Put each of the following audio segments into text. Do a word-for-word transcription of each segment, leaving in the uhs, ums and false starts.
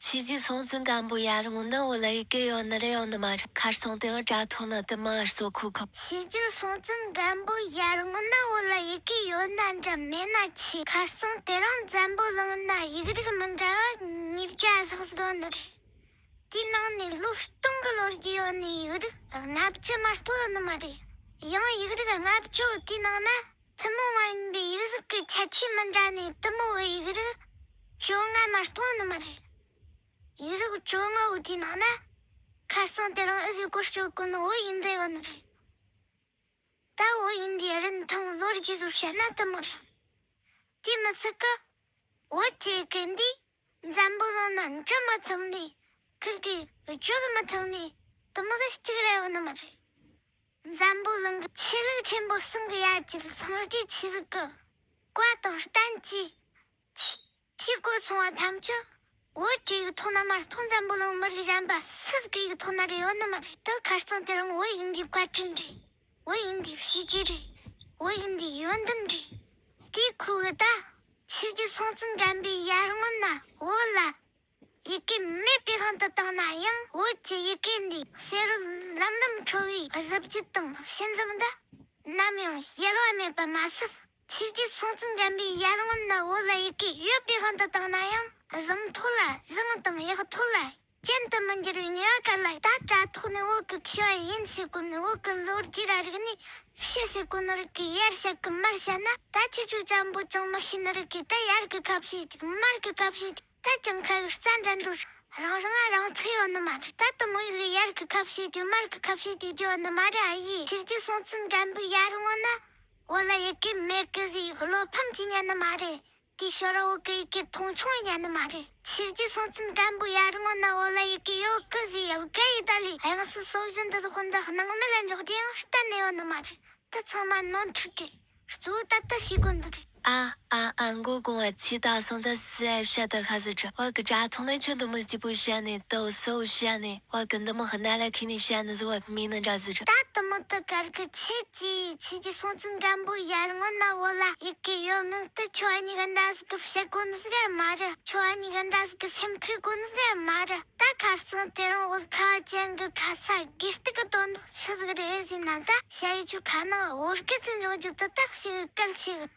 ཕྱི་རྒྱལ་སྲོང་བཙན་སྒམ་པོ་ཡར་སྔོན་ན་བོད་ལ་ཡི་གེ་ཡོད་ནི་རེད་ཡོད་ནི་མ་རེད། ཁ་སང་དེ་རིང་དྲ་ཐོག་ན་དེ་མ་གསོ་ཁུག་ཁུག་ཕྱི་རྒྱལ་སྲོང་བཙན་སྒམ་པོ་ཡར་སྔོན་ན་བོད་ལ་ཡི་གེ་ཡོད་ན་འདྲ་མེད་ན་ཆེ། ཁ་སང་དེ་རིང་འཛམ་བུ་གླིང་ན་ཡིག་རིགས་མི་འདྲ་བ་ཉིས་བརྒྱ་ལྷག་ཟིག་ཡོད་ནི་རེད། དེའི་ནང་ནས་ལོ་སྟོང་གི་ལོ་རྒྱུས་ཡོད་ནི་ཡིག་རིགས་ལྔ་བཅུ་མ་གཏོགས་ཡོད་ནི་མ་རེད། ཡང་ཡིག་རིགས་ལྔ་བཅུ་དེའི་ནང་ན་ཐུན་མོང་མ་ཡིན་པའི་ཡིག་གཟུགས་ཀྱི་ཁྱད་ཆོས་མི་འདྲ་ནས་དེ་མོ་བའི་ཡིག་རིགས་བཅོ་ལྔ་མ་གཏོགས་ནི་མ་རེད། ཡིག་རིགས་བཅོ་ལྔ་བོ་དེའི་ནང་ན་ཁ་སང་དེ་རིང་ཨུ་ཟོས་སྐོར་སྐྱོད་གོ་ནི་བོད་ཡིག་འདི་ཡོད་ནི་རེད། ད་བོད་ཡིག་འདིའི་རིན་ཐང་ལོ་རྒྱུས་བཟོ་བཤད་ན་དེ་མོ་རེད། དེ་མི་ཚད་ཀི་བོད་ཀྱི་སྐད་འདི་འཛམ་བུ་གླིང་ན་འབྲི་མི་ཐུབ་ནི། ཁིར་གིས་བརྗོད་མི་ཐུབ་ནི་དེ་མོ་གི་གཅིག་ར་ཡོད་ནི་མ་རེད། འཛམ་བུ་གླིང་གི་ཆོས་ལུགས་ཆེན་པོ་གསུམ་གི་ཡ་གྱལ་སངས་རྒྱས་ཆོས་ལུགས་ཀྱི་བཀའ་དང་བསྟན་བཅོས། ཆོས་ཆོས་གོ་ཚང་བ་ཐམས་ཅད་བོད་ཀྱི་ཡིག་ཐོག་ན་མ་གཏོགས་འཛམ་བུ་གླིང་མི་རིགས་གཞན་པ་སུ་ཟིག་གི་ཡིག་ཐོག་ན་ར་ཡོད་ནི་མ་རེད། དེ་ཁ་སང་དེ་རིང་བོད་ཡིག་འདིའི་བཀའ་དྲིན་རེད། བོད་ཡིག་འདིའི་བྱས་རྗེས་རེད། བོད་ཡིག་འདིའི་ཡོན་ཏན་རེད། དེའི་ཁུ་བོ་ད་ཕྱི་རྒྱལ་སྲོང་བཙན་སྒམ་པོའི་ཡར་སྔོན་ན་བོད་ལ་ཡི་གེ་མེད་པའི་དབང་དུ་བཏང་ན་ཡང་བོད་ཀྱི་ཡི་གེ་འདི་བསེ་རུ་ལམ་ལམ་འཕྲོ་བའི་གཟི་བརྗིད་དང་ཞལ་འཛོམས་འདི་ནམ་ཡང་ཡལ་བ་མེད་པ་མ་ཟད། ཕྱི་རྒྱལ་སྲོང་བཙན་སྒམ་པོའི་ཡར་སྔོན་ན་བོད་ལ་ཡི་གེ་ཡོད་པའི་དབང་དུ་བཏང་ན་ཡང་གཟིམ་ཐོ་ལ་ཞིང་དང་གཡག་ཐོ་ལ་ཅན་དུ་མི་འགྱུར་བའི་ཉེས་པ་ག་ལ། ད་དྲ་ཐོག་ནས་བོད་ཀྱི་མཁས་པ་ཡིན་ཟེར་གོ་ནི། བོད་ཀྱི་ལོ་རྒྱུས་ར་རིག་གནས་ཤེས་ཟེར་གོ་ནི་རིགས་ཀྱིས་ཡར་བཤད་གི་མར་བཤད་ན། ད་ཁྱེད་ཆོ་ཅང་པོ་ཅང་མི་ཤེས་ནི་རིགས་ཀྱིས་ད་ཡར་གི་ཁ་བཤད་ཅིག་མར་གི་ཁ་བཤད་ཅིག་ད་ཅང་ཁ་གི་རྩ་འདྲ་འགྲོ། རང་རང་ང་རང་ཚོད་ཡོད་ནི་མ་རེད། ད་དེ་མོ་ཡི་གི་ཡར་གི་ཁ་བཤད་ཅིག་མར་གི་ཁ་བཤད་ཅིག་རྒྱུ་ཡོད་ནི་མ་རེད། ཨ་ཡེ། ཕྱི་རྒྱལ་སྲོང་བཙན་སྒམ་པོའི་ཡར་སྔོན་ན་བོད་ལ་ཡི་གེ་མེད་གི་ཟེར་བློ་ཕམ་གྱི་ཉན་ནི་མ་རེད། དེའི་ཞོར་བོད་ཀྱི་ཡི་གེ་མཐོང་ཆུང་ཡང་ནི་མ་རེད། ཕྱི་རྒྱལ་སྲོང་བཙན་སྒམ་པོའི་ཡར་སྔོན་ན་བོད་ལ་ཡི་གེ་ཡོད་གི་ཟེར་ཡ་བོད་སྐད་ཡིག་ད་ལས་དབྱངས་གསལ་སོ་བཞི་འདི་དག་འདི་སྣང་མེད་ལ་འཇོག་རྒྱུ་ཡང་གཏན་ནས་ཡོད་ནི་མ་རེད། ད་ཚང་མ་ནོར་འཁྲུལ་རེད། གཙོ་བོ་ད་ལྟ་ཤེས་དགོས་འདི་རེད། ཨ་ཨ་ཨ་མགོ་སྐོང་བ་ཆེ། ད་སོང་ད་ཟེར་བཤད་ད་ཁ་ཟེར་ཁྲ་བ་གི་དྲ་ཐོག་ནས་ཁྱོད་འདི་མོ་སྐྱིད་པོ་བཤད་ནས་ད་སོ་བཤད་ནས་བ་གི་འདི་མོ་ཧ་ན་ལ་ཁི་ནས་བཤད་ནས་ཟེར་བ་མིན་ནི་འདྲ་ཟེར། ད་དེ་མོ་ད་གར་གི་ཆེ་ཅི་ཆེ་ཅི་སྲོང་བཙན་སྒམ་པོ་ཡར་སྔོན་ན་བོད་ལ་ཡི་གེ་ཡོད་ངང་དུ་ཁྱོད་གཉིས་ཀ་འདྲ་ཟིག་གི་བཤད་གོ་ནི་ཟིག་ཡར་མ་རེད། ཁྱོད་གཉིས་ཀ་འདྲ་ཟིག་གི་སེམས་ཁུར་གོ་ནི་ཟིག་ཡར་མ་རེད། ད་ཁ་སང་དེ་རིང་བོད་ཁ་བ་ཅན་གི་ཁ་ཚ་དགོས་གཏུག་གི་དོན་དུ་ཆི་ཟིག་རེད་ཟེར་ན། ད་ཞ་ཡི་ཆུ་ཁ་ནང་བོད་སྐད་ཚིག་འཇོག་རྒྱུ་དེ་ད་ཞིག་གི་གལ་ཆེ་གི།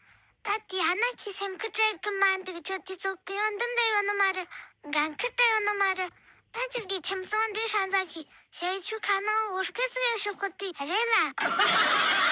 ད་དེ་ཡ་ན་ཁྱི་སེམས་ཁུར་སྤྲད་གི་མ་འདུག་ཁྱོད་དེ་ཚོ་གི་ཡོན་ཏན་འདྲ་ཡོད་ནི་མ་རེད། འགན་ཁུར་འདྲ་ཡོད་ནི་མ་རེད། ད་ཅིག་གི་ཁྱིམ་ཚང་འདི་ཧྲ་འཛའ་གི་ཞ་ཡི་ཆུ་ཁ་ནང་བོད་སྐད་ཚིག་ཡ་ཤོག་གི་དེ་རེད་ལ།